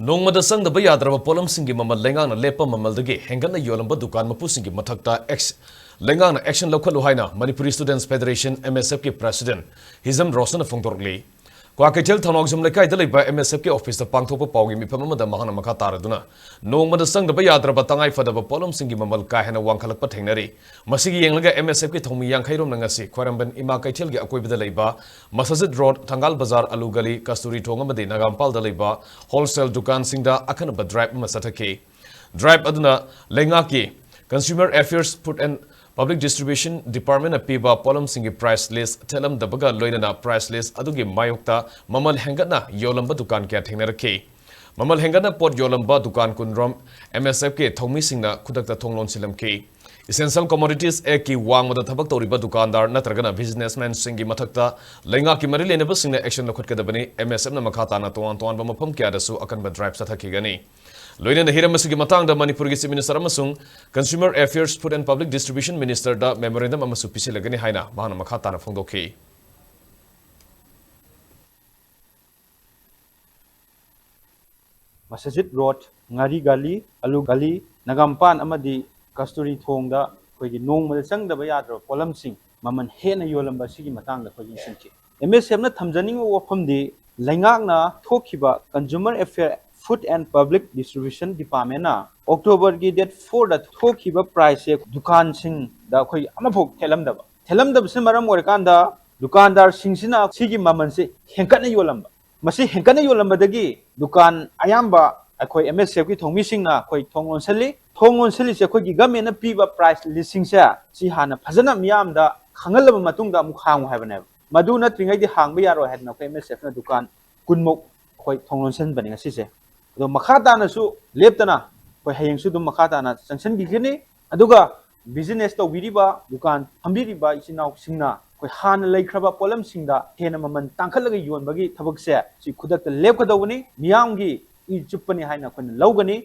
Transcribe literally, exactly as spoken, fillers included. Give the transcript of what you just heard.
ꯅꯣꯡꯃꯗ ꯆꯪꯗꯕ ꯌꯥꯗ꯭ꯔꯕ ꯄꯣꯠꯂꯝꯁꯤꯡꯒꯤ ꯃꯃꯜ ꯂꯩꯉꯥꯛꯅ ꯂꯦꯞꯄ ꯃꯃꯜꯗꯒꯤ ꯍꯦꯟꯒꯠꯅ ꯌꯣꯜꯂꯝꯕ ꯗꯨꯀꯥꯟ ꯃꯄꯨꯁꯤꯡꯒꯤ ꯃꯊꯛꯇ ꯑꯦꯛꯁ-, ꯂꯩꯉꯥꯛꯅ action ꯂꯧꯈꯠꯂꯨ ꯍꯥꯏꯅ Manipuri Students Federation, M S F ꯀꯤ president ꯍꯤꯖꯝ ꯔꯣꯁꯟꯅ ꯐꯣꯡꯗꯣꯔꯛꯂꯤ꯫ ꯀ꯭ꯋꯥꯀꯩꯊꯦꯜ ꯊꯧꯅꯥꯎꯖꯝ ꯂꯩꯀꯥꯏꯗ ꯂꯩꯕ M S F ꯀꯤ office ꯇ ꯄꯥꯡꯊꯣꯛꯄ ꯄꯥꯎꯒꯤ ꯃꯤꯐꯝ ꯑꯃꯗ ꯃꯍꯥꯛꯅ ꯃꯈꯥ ꯇꯥꯔꯗꯨꯅ, ꯅꯣꯡꯃꯗ ꯆꯪꯗꯕ ꯌꯥꯗ꯭ꯔꯕ ꯇꯉꯥꯏ ꯐꯗꯕ ꯄꯣꯠꯂꯝꯁꯤꯡꯒꯤ ꯃꯃꯜ ꯀꯥ ꯍꯦꯟꯅ ꯋꯥꯡꯈꯠꯂꯛꯄ ꯊꯦꯡꯅꯔꯤ꯫ ꯃꯁꯤꯒꯤ ꯌꯦꯡꯂꯒ M S F ꯀꯤ ꯊꯧꯃꯤ ꯌꯥꯡꯈꯩ ꯔꯣꯝꯅ ꯉꯁꯤ ꯈ꯭ꯋꯥꯏꯔꯝꯕꯟ ꯏꯃꯥ ꯀꯩꯊꯦꯜꯒꯤ ꯑꯀꯣꯏꯕꯗ ꯂꯩꯕ ꯃꯁꯥꯖꯤꯠ ꯔꯣꯗ, ꯊꯪꯒꯥꯜ ꯕꯖꯥꯔ, ꯑꯂꯨ ꯒꯂꯤ, ꯀꯁꯇꯨꯔꯤ ꯊꯣꯡ ꯑꯃꯗꯤ ꯅꯒꯥꯝꯄꯥꯜꯗ ꯂꯩꯕ wholesale ꯗꯨꯀꯥꯟꯁꯤꯡꯗ ꯑꯈꯟꯅꯕ drive ꯑꯃ ꯆꯠꯊꯈꯤ꯫ Drive ꯑꯗꯨꯅ ꯂꯩꯉꯥꯛꯀꯤ Consumer Affairs, Food and Public Distribution Department ꯅ ꯄꯤꯕ ꯄꯣꯠꯂꯝꯁꯤꯡꯒꯤ price list ꯊꯦꯠꯂꯝꯗꯕꯒ ꯂꯣꯏꯅꯅ price list ꯑꯗꯨꯒꯤ ꯃꯥꯌꯣꯛꯇ ꯃꯃꯜ ꯍꯦꯟꯒꯠꯅ ꯌꯣꯜꯂꯝꯕ ꯗꯨꯀꯥꯟ ꯀꯌꯥ ꯊꯦꯡꯅꯔꯛꯈꯤ꯫ ꯃꯃꯜ ꯍꯦꯟꯒꯠꯅ ꯄꯣꯠ ꯌꯣꯜꯂꯝꯕ ꯗꯨꯀꯥꯟ ꯀꯨꯟꯔꯣꯝ M S F ꯀꯤ ꯊꯧꯃꯤꯁꯤꯡꯅ ꯈꯨꯗꯛꯇ ꯊꯣꯡ ꯂꯣꯟꯁꯤꯜꯂꯝꯈꯤ꯫ Essential Commodities Act ꯀꯤ ꯋꯥꯡꯃꯗ ꯊꯕꯛ ꯇꯧꯔꯤꯕ ꯗꯨꯀꯥꯟꯗꯥꯔ ꯅꯠꯇ꯭ꯔꯒꯅ businessman ꯁꯤꯡꯒꯤ ꯃꯊꯛꯇ ꯂꯩꯉꯥꯛꯀꯤ ꯃꯔꯤ ꯂꯩꯅꯕꯁꯤꯡꯅ action ꯂꯧꯈꯠꯀꯗꯕꯅꯤ꯫ M S F ꯅ ꯃꯈꯥ ꯇꯥꯅ ꯇꯣꯉꯥꯟ ꯇꯣꯉꯥꯟꯕ ꯃꯐꯝ ꯀꯌꯥꯗꯁꯨ ꯑꯀꯟꯕ drive ꯆꯠꯊꯈꯤꯒꯅꯤ꯫ ꯂꯣꯏꯅꯅ ꯍꯤꯔꯝ ꯑꯁꯤꯒꯤ ꯃꯇꯥꯡꯗ ꯃꯅꯤꯄꯨꯔꯒꯤ Chief Minister ꯑꯃꯁꯨꯡ Consumer Affairs, Food and Public Distribution Minister the memorandum ꯑꯃꯁꯨ ꯄꯤꯁꯤꯜꯂꯒꯅꯤ ꯍꯥꯏꯅ ꯃꯍꯥꯛꯅ ꯃꯈꯥ ꯇꯥꯅ ꯐꯣꯡꯗꯣꯛꯈꯤ꯫ ꯃꯁꯥꯖꯤꯠ ꯔꯣꯗ, ꯉꯥꯔꯤ ꯒꯂꯤ, ꯑꯂꯨ ꯒꯂꯤ, ꯅꯒꯥꯝꯄꯥꯟ ꯑꯃꯗꯤ ꯀꯁꯇꯨꯔꯤ ꯊꯣꯡꯗ ꯑꯩꯈꯣꯏꯒꯤ ꯅꯣꯡꯃꯗ ꯆꯪꯗꯕ ꯌꯥꯗ꯭ꯔꯕ ꯄꯣꯠꯂꯝꯁꯤꯡ ꯃꯃꯜ ꯍꯦꯟꯅ ꯌꯣꯜꯂꯝꯕ ꯑꯁꯤꯒꯤ ꯃꯇꯥꯡꯗ ꯑꯩꯈꯣꯏ ꯌꯦꯡꯁꯤꯟꯈꯤ꯫ M S F ꯅ ꯊꯝꯖꯅꯤꯡꯕ ꯋꯥꯐꯝꯗꯤ, ꯂꯩꯉꯥꯛꯅ ꯊꯣꯛꯈꯤꯕ Consumer Affair, Food and Public Distribution Department ꯅ October ꯒꯤ date four ꯗ ꯊꯣꯛꯈꯤꯕ price ꯁꯦ ꯗꯨꯀꯥꯟꯁꯤꯡꯗ ꯑꯩꯈꯣꯏ ꯑꯃꯐꯥꯎ ꯊꯦꯠꯂꯝꯗꯕ꯫ ꯊꯦꯠꯂꯝꯗꯕꯁꯤꯅ ꯃꯔꯝ ꯑꯣꯏꯔꯀꯥꯟꯗ ꯗꯨꯀꯥꯟꯗꯥꯔꯁꯤꯡꯁꯤꯅ ꯁꯤꯒꯤ ꯃꯃꯜꯁꯦ ꯍꯦꯟꯀꯠꯅ ꯌꯣꯜꯂꯝꯕ꯫ ꯃꯁꯤ ꯍꯦꯟꯀꯠꯅ ꯌꯣꯜꯂꯝꯕꯗꯒꯤ ꯗꯨꯀꯥꯟ ꯑꯌꯥꯝꯕ ꯑꯩꯈꯣꯏ M S F ꯀꯤ ꯊꯧꯃꯤꯁꯤꯡꯅ ꯑꯩꯈꯣꯏ ꯊꯣꯡ ꯂꯣꯟꯁꯤꯜꯂꯤ꯫ ꯊꯣꯡ ꯂꯣꯟꯁꯤꯜꯂꯤꯁꯦ ꯑꯩꯈꯣꯏꯒꯤ government ꯅ ꯄꯤꯕ price list ꯁꯤꯡꯁꯦ ꯁꯤ ꯍꯥꯟꯅ ꯐꯖꯅ ꯃꯤꯌꯥꯝꯗ ꯈꯪꯍꯜꯂꯕ ꯃꯇꯨꯡꯗ ꯑꯃꯨꯛ ꯍꯥꯡꯉꯨ ꯍꯥꯏꯕꯅꯦꯕ꯫ ꯃꯗꯨ ꯅꯠꯇ꯭ꯔꯤꯉꯩꯗꯤ ꯍꯥꯡꯕ ꯌꯥꯔꯣꯏ ꯍꯥꯏꯗꯅ ꯑꯩꯈꯣꯏ M S F ꯅ ꯗꯨꯀꯥꯟ ꯀꯨꯟꯃꯨꯛ ꯑꯩꯈꯣꯏ ꯊꯣꯡ ꯂꯣꯟꯁꯤꯟꯕꯅꯤ ꯉꯁꯤꯁꯦ꯫ ꯑꯗꯣ ꯃꯈꯥ ꯇꯥꯅꯁꯨ ꯂꯦꯞꯇꯅ ꯑꯩꯈꯣꯏ ꯍꯌꯦꯡꯁꯨ ꯑꯗꯨꯝ ꯃꯈꯥ ꯇꯥꯅ ꯆꯪꯁꯤꯟꯕꯤꯒꯅꯤ꯫ ꯑꯗꯨꯒ business ꯇꯧꯕꯤꯔꯤꯕ, ꯗꯨꯀꯥꯟ ꯐꯝꯕꯤꯔꯤꯕ ꯏꯆꯤꯟ ꯏꯅꯥꯎꯁꯤꯡꯅ ꯑꯩꯈꯣꯏ ꯍꯥꯟꯅ ꯂꯩꯈ꯭ꯔꯕ ꯄꯣꯠꯂꯝꯁꯤꯡꯗ ꯍꯦꯟꯅ ꯃꯃꯜ ꯇꯥꯡꯈꯠꯂꯒ ꯌꯣꯟꯕꯒꯤ ꯊꯕꯛꯁꯦ ꯁꯤ ꯈꯨꯗꯛꯇ ꯂꯦꯞꯀꯗꯧꯕꯅꯤ꯫ ꯃꯤꯌꯥꯝꯒꯤ ꯏ ꯆꯨꯞꯄꯅꯤ ꯍꯥꯏꯅ ꯑꯩꯈꯣꯏꯅ ꯂꯧꯒꯅꯤ꯫